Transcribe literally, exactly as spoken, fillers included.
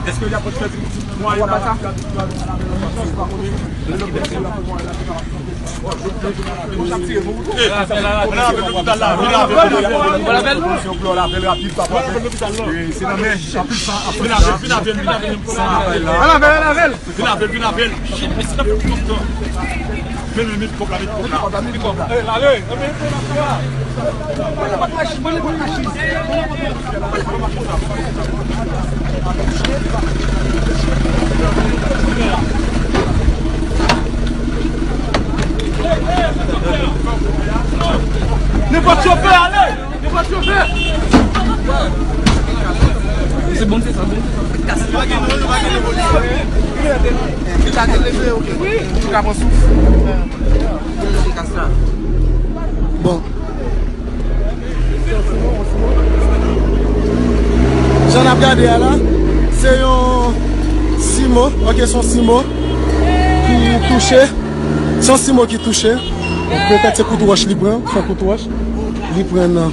Èske y ap fè mwayen la? Vin avè l, vin avè l, vin avè l. Vin avè l, vin avè l. Vin avè l, vin avè l. Shit, mesye, n ap fè tout tan. Men, men, met kòb la, met kòb la. Met kòb la. Nenpòt chofè, ale! Se bon, se sa, bon, se sa. Li ka te leve, ok. Li ka pran souf. Bon. Jan n ap gade a la, se yon simo, ok, se yon simo ki touche. Se yon simo ki touche. Petèt se kout wòch li pran, se yon kout wòch. Li pran nan